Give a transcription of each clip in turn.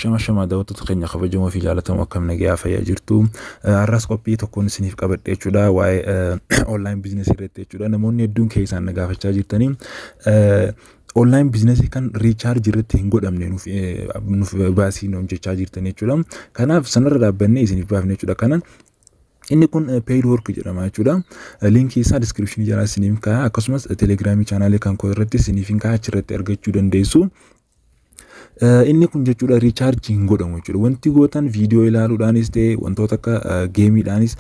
Ashama ashama, daawwattoota keenya kabajamoo fi jaallatamoo, akkam nagayaa fayyaa jirtu? Har'as qophii tokkoon isiniif qabadhe jechuudha, waa'ee online business irratti jechuudha. Namoonni hedduun keessaan na gaafachaa jirtanii, online business kan recharge irratti hin godhamne nuuf baasii nuuf jechaa jirtan jechuudha. Kanaaf sanarra dhaabbannee isiniif baafne jechuudha. Kana inni kun paid work jedhama jechuudha. Linkii isaa description jalaa isiniif kaa'a, akkasumas Telegramii channelii kan koo irratti isiniif hin kaa'a, achirratti argachuu dandeessu. Inni kun jechuudha recharge hin godhamu jechuudha. Wanti gootan viidiyoo ilaaluudhaanis ta'e, wantoota akka gameiidhaanis,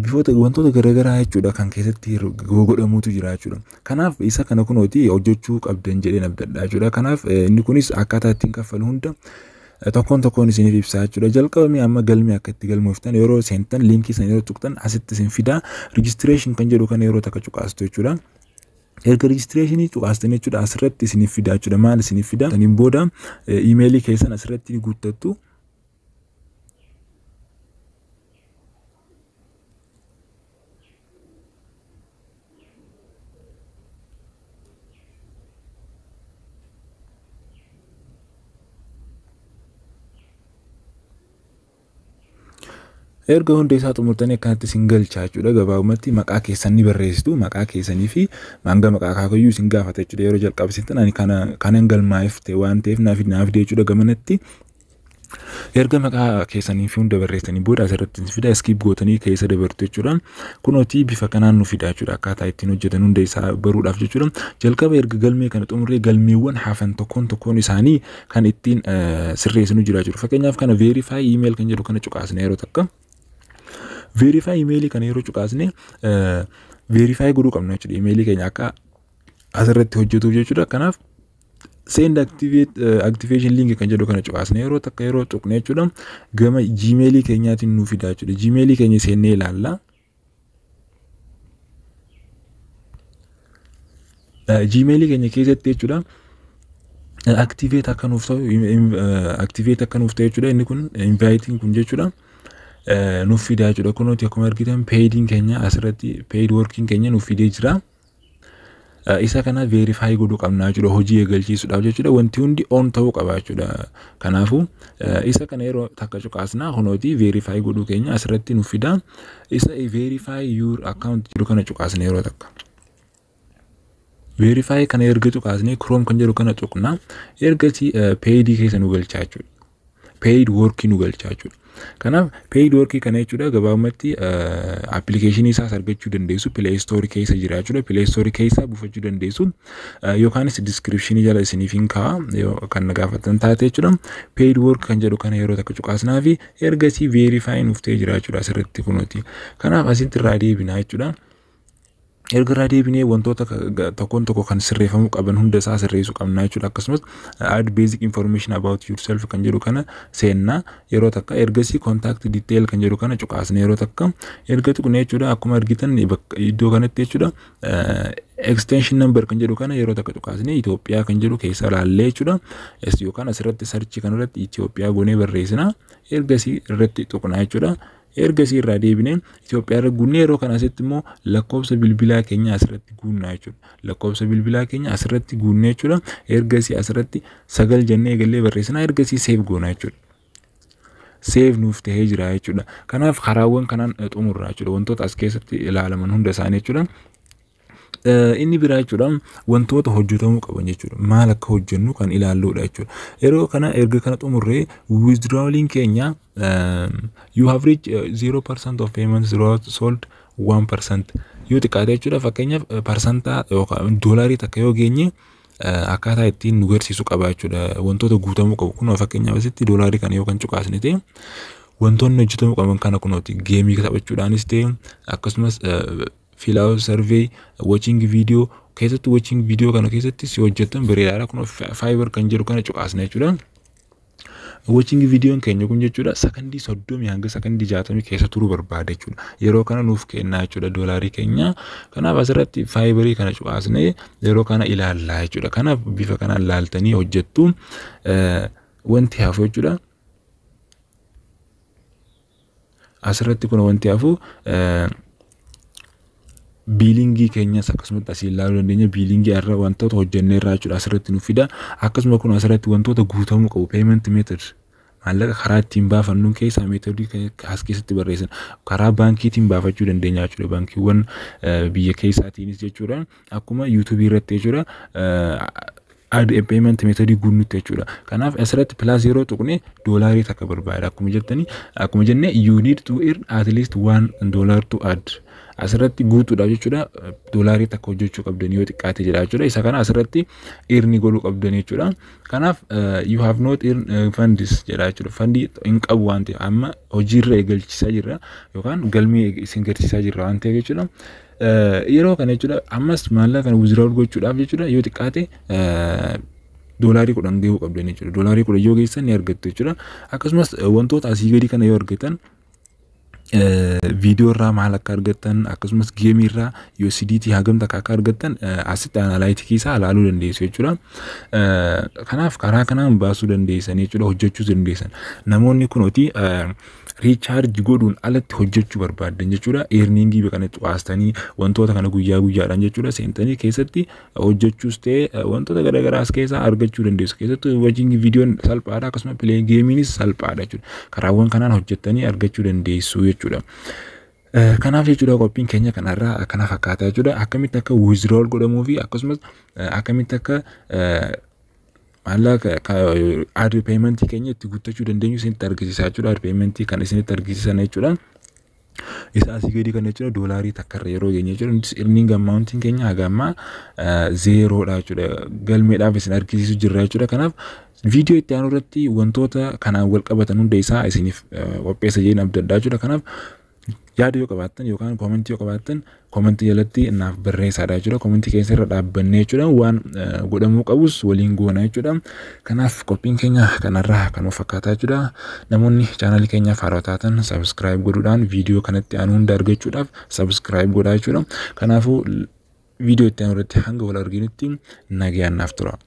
bifoota wantoota garaagaraa jechuudha kan keessatti godhamutu jira jechuudha. Kanaaf isa kana kunooti hojjechuu qabdan jedheen abdadha jechuudha. Kanaaf inni kunis akkaataa ittiin kaffalu hunda tokkoon tokkoon isiniif ibsaa jechuudha. Jalqabamee amma galmee akka itti galmooftan, yeroo seentan linkii sana yeroo tuqxan asitti isin fidaa, registration kan jedhu kana yeroo takka cuqaastu jechuudha. Erga registrationii cuqaastan jechuudha, asirratti isiniif fidaa jechuudha. Maal isiniif fidaa? Saniin booda emailii keessan asirratti ni guuttattu. Erga hunda isaa xumurtanii akkanatti isin galchaa jechuudha. Gabaabumatti maqaa keessan ni barreessitu. Maqaa keessanii fi hanga maqaa akaakayyuu isin gaafata jechuudha. Yeroo jalqabsitan ani kana kanan galmaa'eef ta'e waan ta'eef naaf fide jechuudha gamanatti. Erga maqaa keessanii fi hunda barreessanii booda asirratti isin fida, skip gootanii keessa dabartu jechuudha. Kunooti bifa kanaan nu fida jechuudha, akkaataa ittiin hojjetan hunda isaa baruudhaaf jechuudha. Jalqaba erga galmee kana xumurree galmeewwan hafan tokkoon tokkoon isaanii kan ittiin sirreessinu jira jechuudha. Fakkeenyaaf kana verify email kan jedhu kana cuqaasne yeroo takka. Verify emailii kana yeroo cuqaasne verify godhuu qabna jechuudha. Emailii keenya akka asirratti hojjetuuf jechuudha. Kanaaf send activate activation link kan jedhu kana cuqaasne yeroo takka yeroo tuqne jechuudha. Gama Gmailii keenyaatiin nu fida jechuudha. Gmailii keenya seennee ilaalla. Gmailii keenya keessatti jechuudha. Activate akka nuuf ta'u, activate akka nuuf ta'u jechuudha. Inni kun inviting kun jechuudha. Nuuf fidaa jechuudha. Kunuuti akkuma argitan paidiin keenya asirratti, paid workiin keenya nuuf fidee jira. Isa kana verify godhuu qabna jechuudha, hojii eegalchiisuudhaaf jechuudha. Wanti hundi on ta'uu qaba jechuudha. Kanaafuu isa kana yeroo takka cuqaasnaa kunooti verify godhuu keenya asirratti nuuf fida. Isa verify your account jedhu kana cuqaasna yeroo takka. Verify kana erga cuqaasnee Chrome kan jedhu kana tuqna. Ergasii paidii keessa nu galchaa jechuudha. Paid workii nu galchaa jechuudha. Kanaaf paid workii kana jechuudha gabaabumatti applicationii isaas argachuu dandeessu, Play Store keessa jira jechuudha. Play Store keessa buufachuu dandeessu, yookaanis descriptionii jala isiniif hin kaa'a kan na gaafatan taate jechuudha. Paid work kan jedhu kana yeroo takka cuqaasnaa fi ergasii verify nuuf ta'ee jira jechuudha asirratti kunuuti. Kanaaf asitti irraa deebinaa jechuudha. Erga irraa deebinee wantoota tokkoon tokko kan sirreeffamuu qaban hunda isaa sirreessuu qabna jechuudha. Akkasumas add basic information about yourself kan jedhu kana seennaa yeroo takka. Ergasii contact detail kan jedhu kana cuqaasne yeroo takka erga tuqne jechuudha, akkuma argitan iddoo kanatti jechuudha, extension number kan jedhu kana yeroo takka cuqaasne Itoophiyaa kan jedhu keessa laallee jechuudha. Yookaan asirratti search kanarratti Itoophiyaa goonee barreessina, ergasii irratti tuqna jechuudha. Ergasii irraa deebinee Itoophiyaa irra guunnee yeroo kana asitti immoo lakkoofsa bilbilaa keenya asirratti guunnaa jechuudha. Lakkoofsa bilbilaa keenya asirratti guunnee jechuudha. Ergasii asirratti 9 jennee eegallee barreessinaa, ergasii save goona jechuudha. Save nuuf ta'ee jira jechuudha. Kanaaf karaawwan kanaan xumurra jechuudha. Wantoota as keessatti ilaalaman hunda isaanii jechuudha. Inni biraa jechuudha wantoota hojjetamuu qaban jechuudha. Maal akka hojjennu kan ilaalludha jechuudha. Yeroo kana erga kana xumurree withdrawaliin keenya you have reached 0% of payments sold 1% yoo xiqqaate jechuudha. Fakkeenyaaf parsantaa yookaan doolaarii takka yoo geenye akkaataa ittiin nu garsiisu qaba jechuudha. Wantoota guutamuu qabu kun fakkeenyaaf asitti doolaarii kana yoo kan cuqaasne ta'e, wantoonni hojjetamuu qaban kana kunooti, gameii taphachuudhaanis ta'e, akkasumas fill out survey, watching video keessatti, watching video kana keessatti si hojjetan bareedaadha. Kun Fiverr kan jedhu kana cuqaasna jechuudha. Watching videoon keenya kun jechuudha sakandii 30 hanga sakandii 60 keessa turuu barbaada jechuudha. Yeroo kana nuuf kennaa jechuudha doolaarii keenya. Kanaaf asirratti Fiverrii kana cuqaasnee yeroo kana ilaallaa jechuudha. Kanaaf bifa kanaan ilaaltanii hojjettu. Wanti hafu jechuudha. Asirratti kun wanti hafu billingii keenyas akkasumatti asii ilaaluu dandeenya. Billingii irra wantoota hojjennee irraa jechuudha asirratti nuuf fida. Akkasuma kun asirratti wantoota guutamuu qabu, payment method Maallaqa karaa ittiin baafannu keessaa methodii as keessatti barreessan karaa baankiitiin baafachuu dandeenya jechuudha. Baankiiwwan biyya keessaatiinis jechuudha. Akkuma YouTubeii irratti jechuudha. Add payment methodii guunnutti jechuudha. Kanaaf asirratti plus yeroo tuqne $1 barbaada. Akkuma jettanii, akkuma jenne, you need to earn at least $1 to add. Asirratti guutuudhaaf jechuudha, $1 hojjechuu qabdan yoo xiqqaate jedha jechuudha. Isa kana asirratti earn godhuu qabdan jechuudha. Kanaaf you have not earn funds jedha jechuudha. Fundii hin qabu waan ta'eef, amma hojiirra eegalchiisaa jirra yookaan galmee isin garsiisaa jirra waan ta'eef jechuudha. Yeroo kana jechuudha, ammas maallaqa kana withdraw gochuudhaaf jechuudha, yoo xiqqaate $10 gahuu qabdan jechuudha. $10 yoo geessan ni argattu jechuudha. Akkasumas wantoota asii gadii kana yoo argatan, viidiyoo irraa maal akka argattan, akkasumas gameii irraa USDT hagam takka akka argattan asitti analyticsii isaa ilaaluu dandeessu jechuudha. Kanaaf karaa kanaan baasuu dandeessan jechuudha, hojjechuu dandeessan. Namoonni kunooti recharge godhuun alatti hojjechuu barbaadan jechuudha. Earningii kanatti waastanii wantoota kana guyyaa guyyaadhaan jechuudha seentanii keessatti hojjechuus ta'e wantoota garaagaraa as keessaa argachuu dandeessu. Keessattuu watching videoon salphaadha, akkasuma play gameiinis salphaadha jechuudha. Karaawwan kanaan hojjettanii argachuu dandeessu jechuudha. Kanaaf jechuudha, qophiin keenya kanarraa akkana fakkaata jechuudha. Akkamitti akka withdrawal godhamuu fi akkasumas akkamitti akka maallaqa add paymentii keenya itti guuttachuu dandeenyu isinitti argisiisaa jechuudha. Add paymentii kan isinitti argisiisan jechuudha. Isa asii gadii kana jechuudha, $1rra yeroo geenye jechuudha. Nutis earning amountiin keenya haga ammaa zerodha jechuudha. Galmeedhaaf isin argisiisu jirra jechuudha. Kanaaf viidiyoo itti aanu irratti wantoota kanaan wal qabatan hunda isaa isiniif qopheessa jeen abdadhaa jechuudha. Kanaaf yaada yoo qabaattan yookaan commentii yoo qabaattan, commentii jalatti naaf barreessaadha jechuudha. Commentii keessa irra dhaabbannee jechuudha, waan godhamuu qabus waliin goona jechuudha. Kanaaf qophiin keenya kanarraa kan of fakkaataa jechuudha. Namoonni channelii keenyaaf haaraa taatan subscribe godhuudhaan viidiyoo kanatti aanu hunda argachuudhaaf subscribe godhaa jechuudha. Kanaafuu viidiyoo itti aanu irratti hanga wal arginutti nagayaan naaf tura.